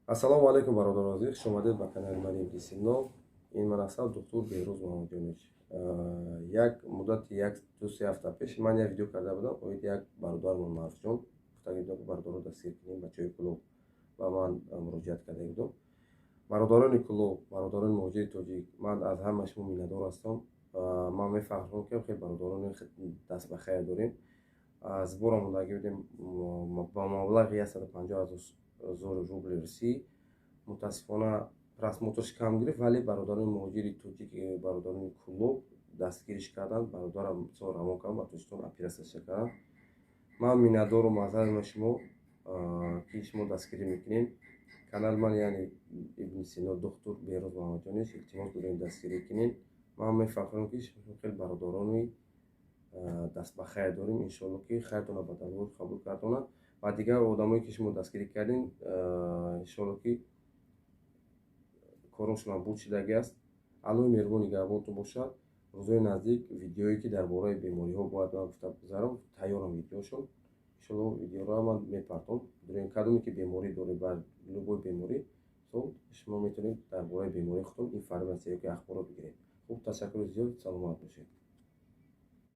Ассалому алайкум, бародарони азиз, хуш омадед ба канали ман Ибни Сино. Ин ман ҳастам, доктор Беҳрӯз Муҳаммадҷонович. Як муддати як ду се ҳафта пеш ман як видео карда будам оиди як бародармон Маъруфҷон. Гуфта будам, ки бародаро дастгир кунем, бачаҳои Кӯлоб. Ба ман муроҷиат карда будам. Бародарони Кӯлоб, бародарони муҳоҷири тоҷик, ман аз ҳама шумо миннатдор ҳастам. Ман мефаҳмам, ки хеле бародарони даст ба хайр дорем. Сбор омодагӣ будем ба маблағи 150 000 рубли русӣ. Мутаассифона, просмотр ш кам гирифт, вале бародарони муҳоҷири тоҷик, бародарони Кӯлоб дастгириш карданд. Бародарам равон кардам ба Тоҷикистон, оператсияша кардам. Ман миннатдорам аз ҳамаи шумо, ки шумо дастгирӣ мекунед канали ман, яъне Ибни Сино, доктор Беҳрӯз Муҳаммадҷонович. Илтимос дорем, дастгирӣ кунед. Ман мефахрам, ки хеле бародарони дастбахайр дорем. Иншоалло, ки хайртонро ба даргоҳ қабул гардонад ва дигар одамое, ки шумо дастгирӣ кардем, иншоалло, ки корошонам буд шудагӣ аст. Аллоҳи меҳрубон нигаҳбонтон бошад. Рӯзҳои наздик видеое, ки дар бораи бемориҳо бояд ман гуфта гузарам, тайёрам видеошон. Иншоалло, видеоро ман мепартом. Кадоме ки беморӣ доред, ба любой беморӣ, шумо метавонед дар бораи бемории худтон информация ёки ахборот бигиред. Хуб, ташаккури зиёд, саломат бошед.